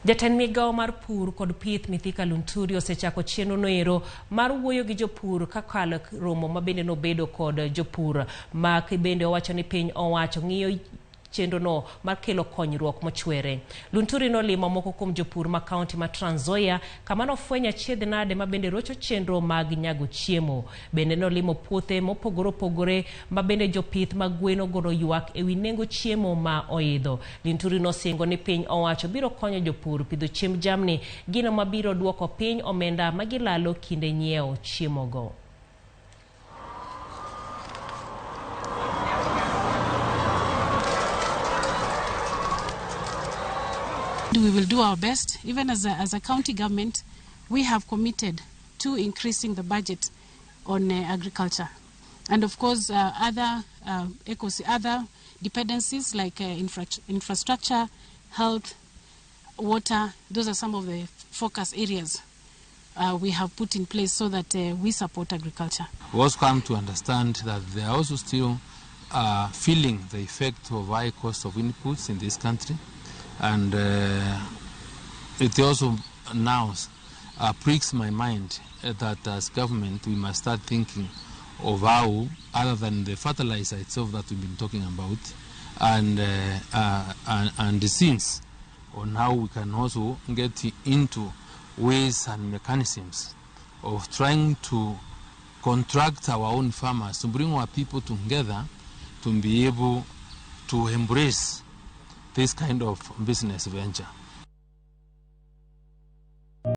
Jatend migawo mar pur kod pith Mithika Linturi osechako chenro noero mar wuoyo gi jopur kakalo romo ma bende nobedo kod jopur ma bende owacho ni piny owacho ng'iyo chenro no mar kelo konyruok mochwere. Linturi nolimo moko kuom jopur ma kaunti ma Trans Nzoia kama nofwenyo achiedh nade ma bende rocho chenro mag nyago chiemo. Bende nolimo puothe mopogore opogore ma bende jopith mag gwen ogolo ywak ewi nengo chiemo ma oidho. Linturi nosingo ni piny owacho biro konyo jopur pidho chiemb jamni, gino mabiro duoko piny omenda ma gilalo kinde nyiewo chiemo go. We will do our best. Even as a county government, we have committed to increasing the budget on agriculture. And of course, other dependencies like infrastructure, health, water, those are some of the focus areas we have put in place so that we support agriculture. We also come to understand that they are also still feeling the effect of high cost of inputs in this country, and it also now pricks my mind that as government we must start thinking of how, other than the fertilizer itself that we've been talking about, and the scenes on how we can also get into ways and mechanisms of trying to contract our own farmers, to bring our people together to be able to embrace this kind of business venture.